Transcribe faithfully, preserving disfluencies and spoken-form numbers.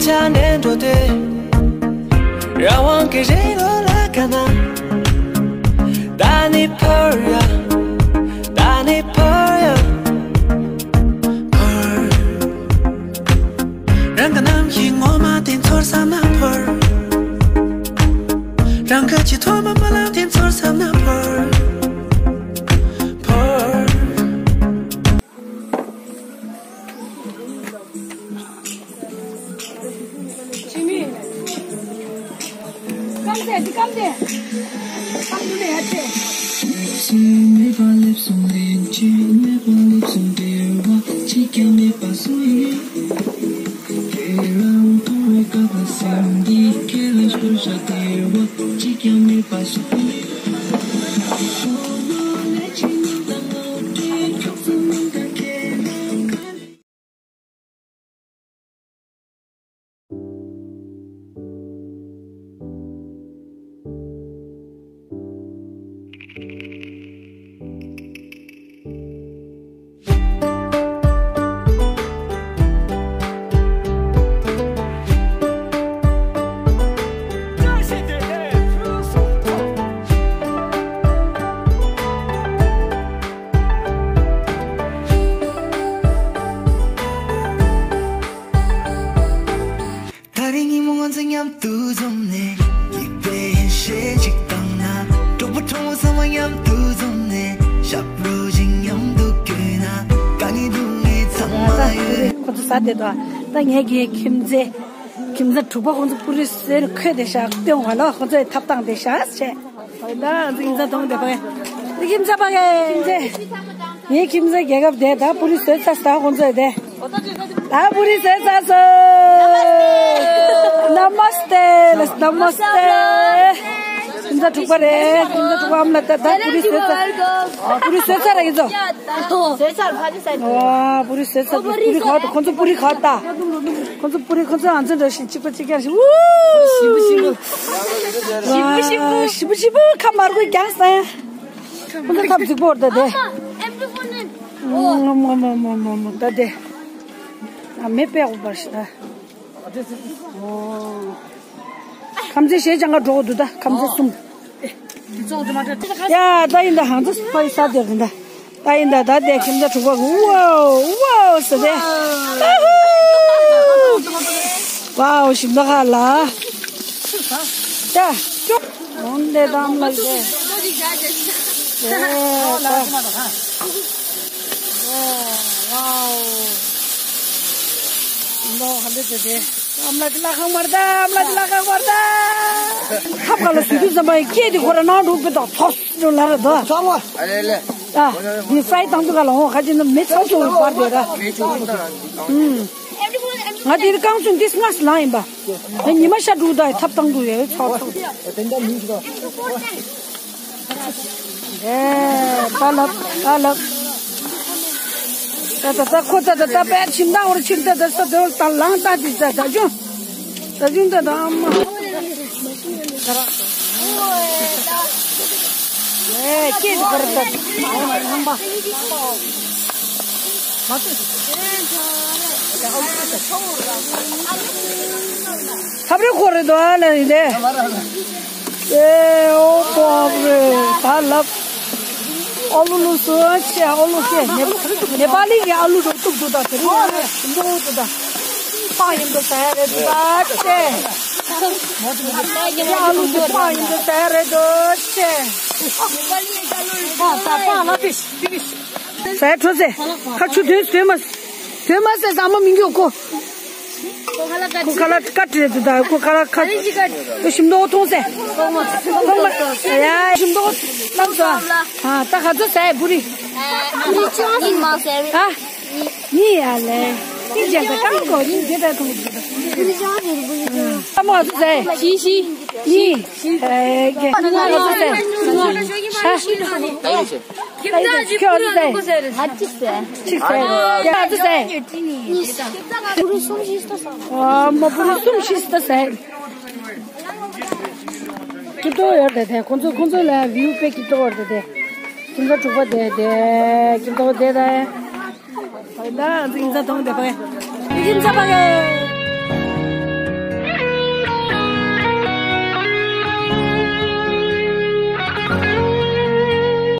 ཆ་ནས་འགྲོ་དུས། རང་དབང་གི་རི་ལོ་ལ་དགའ་ན། ད་ནི་ཕར་ཡ། ད་ནི་ཕར་ཡ། ཕར། རང་གི་རྣམ་ཤེས་ངོ་མ་དེ་ཚོར་བསམ་ན་ཕར། རང་གི་ཆེས་ཐོག་མ་རྨི་ལམ་དེ་ཚོར་བསམ་ན་ཕར། ཕར། ད་རེས་ཉིན་མོ་ང་ཚོ་མཉམ་དུ་འཛོམས་ནས། ཡིད་བདེ་ཡིད་ཆེས་ཅིག་བཏང་ན། གྲོགས་པོ་གྲོགས་མོ་ཚང་མ་མཉམ་དུ་འཛོམས་ནས། ཞབས་བྲོ་ཅིག་མཉམ་དུ་བརྒྱུད་ན། དཀའ་ངལ་སྡུག་བསྔལ་ཚང་མ་ཡོད། ཁོ་ཚོ་ཟ་བསྡད་འདུག་ད་ངེད་ཀྱི་ཁྱིམ་མཚེས། ཁྱིམ་མཚེས་དྲུག་པ་ཁོ་ཚོ་པུ་རི་སུ་ཁོས་བསྡད་ཤག་སྟོན་བ་ལ་ཁོ་ཚོའི་ཐབ་ཐང་བསྡད་ཤག་བྱས། ད་ང་ཚོ་ཁྱིམ་མཚེས་གཏོང་བསྡད་པ་གི། ཁྱིམ་མཚེས་པ་གི་ཁྱིམ་མཚེས། ངའི་ཁྱིམ་མཚེས་རྒྱལ་ཁབ་དེ་ད་པུ་རི་སོས་ཚར་ད་ཁོང་ཚོས་དེ། ད་པུ་རི་སོས་ཚར་སོ། ན་མ་སྟེ་ལ་ན་མ་སྟེ། ཁྱིམ་མཚེས་དྲུག་པ་རེད། ཁྱིམ་མཚེས་དྲུག་པ་ཨམ་ལ་ད་ད་པུ་རི་སོས་ཚར། པུ་རི་སོས་ཚར་ར་ཡིན་ཚོ། ཨོ་པུ་རི་སོས་ཚར་པུ་རི་ཁ་ད་ཁོང་ཚོ་པུ་རི་ཁ་ད། ཁོང་ཚོ་པུ་རི་ཁོང་ཚོ་ཨང་ཚོ་འདྲ་ཞིག་གཅིག་པ་གཅིག་རྐྱང་ཞིག་ཨུ། ཞིམ་པོ་ཞིམ་པོ། ཞིམ་པོ་ཞིམ་པོ། ཞིམ་པོ་ཞིམ་པོ་ཁ་མར་གོས་རྒྱང་སང་། ཁོང་ཚོ་ཐབ་རྫིག་པོ་རེད་ད་དེ། མོ་མོ་མོ་མོ་མོ་མོ་ད་དེ། ཨ་མེ་པེ་འོ་བར་ཤི་ད། ཨོ། ཁམ་ཚན་ཞེ་ཅང་ག་འགྲོ་གི་འདུག་ད་ཁམ་ཚན་གསུམ། ཡ་ད་ཡིན་ད་ཧང་ཚ་སུ་ཕ་ཡི་ས་དེར་ད། ད་ཡིན་ད་ད་དེ་ཁྱིམ་ཚ་དྲུག་པ་གི་ཝའོ་ཝའོ་ཟེར་ཏེ། ཝའོ་ཞིམ་ད་ཁ་ལ། ད་ཅོ། འོང་དེ་དམ་ལ་དེ། ཝའོ། ལོ་ཧ་ལེ་དེ་དེ། ཨམ་ལ་ཅི་ལ་ཁང་མར་ད་ཨམ་ལ་ཅི་ལ་ཁང་མར་ད། ཁབ་ག་ལ་སུ་དུས་ཙམ་པ་ཡི་སྐད་དེ་ཁོ་ར་ནང་འགྲོ་པའི་ཐོག་ཐོག་སུ་ལ་ར་དོ། ཨ་ལེ་ལེ། ཨ། འདི་ཧྥ་རའི་བཏང་དུས་ག་ལ་འོང་ཁ་ཅིག་ནི་མེ་ཚང་ཚོ་བར་དེ་ར། ཨུམ། ང་དེ་རི་རྐང་ཚོན་འདི་སྔ་སུ་ལངས་ཡིན་པ། ད་ཉི་མ་ཤར་འགྲོ་ད་ཐབ་བཏང་འགྲོ་ཡོད་ཚོགས་ཚོགས། ཨེ། ད་ལབ་ད་ལབ། ད་ད་ད་ཁོ་ད་ད་ད་པད་ཁྱིམ་ད་འོར་ཁྱིམ་ད་ད་ས་དེ་འོར་ད་ལང་ད་དི་ད་ད་ཇུ། ད་ཇུ་ད་ད་ཨ་མ། ཨེ་ཀེ་ད་གར་ད་ཨ་མ་ཡང་པ། ཐབ་རེ་ཁོ་རེ་དོ་ཨ་ལ་ཡིན་ཏེ། ཨེ་ཨོ་པོ་རེ་ད་ལབ། ཨོ་ལུ་ལུ་སུ་ཨ་ཆེ་ཨོ་ལུ་ཆེ་ནེ་ནེ་པ་ལི་གི་ཨ་ལུ་རོ་ཏུག་ཏུ་ད་དེ་རུ་ཡ་རེ་ཏུག་ཏུ་ད། ཕ་ཡིན་དོ་ཟ་ཡ་རེ་དུ་ད་ཆེ། ཨ་ལུ་དུ་ཕ་ཡིན་དོ་ཟ་ཡ་རེ་དོ་ཆེ། ཟས་འཕྲོ་ཟེ། ཁ་ཆུ་དོན་དོན་མ། དོན་མ་ཟེ་ཟ་མ་མི་འགྱོ་ཁོ། ཁོ་ཁ་ལག་ཀ་ཏྲི་དུ་ད་ཁོ་ཁ་ལག་ཁ། ཁོ་ཞིམ་མདོག་མཐོང་ཟེ། མཐོང་མ། ཡ་ཞིམ་མདོག་བཏང་ཟ། ཨ་ད་ག་ཚོད་ཟ་ཡ་བུ་རི། ཨ། གཉིས་ཡ་ལེ། གཉིས་ཀྱང་ད་ཀང་གོ་རིན་དེ་ད་མཐོང་གི་ད། ཨ་མ་ག་ཚོད་ཟ་ཡ། བཞི་བཞི། གཉིས། ཨེ་ཀེ། ང་ག་ཚོད་ཟ་ཡ། ཨ། ཁྱོད་ཨ་ཟེ། ཨ་གཅིག་ཟེ། གཅིག་ཟེ། ཡ་ཨ་ཟེ། གཉིས། ཨ་མ་བུ་རུ་གསུམ་བཞི་ཟེ། ཀི་ཏོ་ཡོད་དེ་དེ་ཁོང་ཚོ་ཁོང་ཚོ་ལ་བིའུ་དཔེ་ཀི་ཏོ་ཡོད་དེ་དེ། ཁྱིམ་ཚང་དྲུག་པ་དེ་དེ་ཁྱིམ་ཚང་དེ་དེ། ད་ང་ཚོ་ཁྱིམ་ཚང་དང་དེ་པ་ཁྱིམ་ཚང་པ་གི།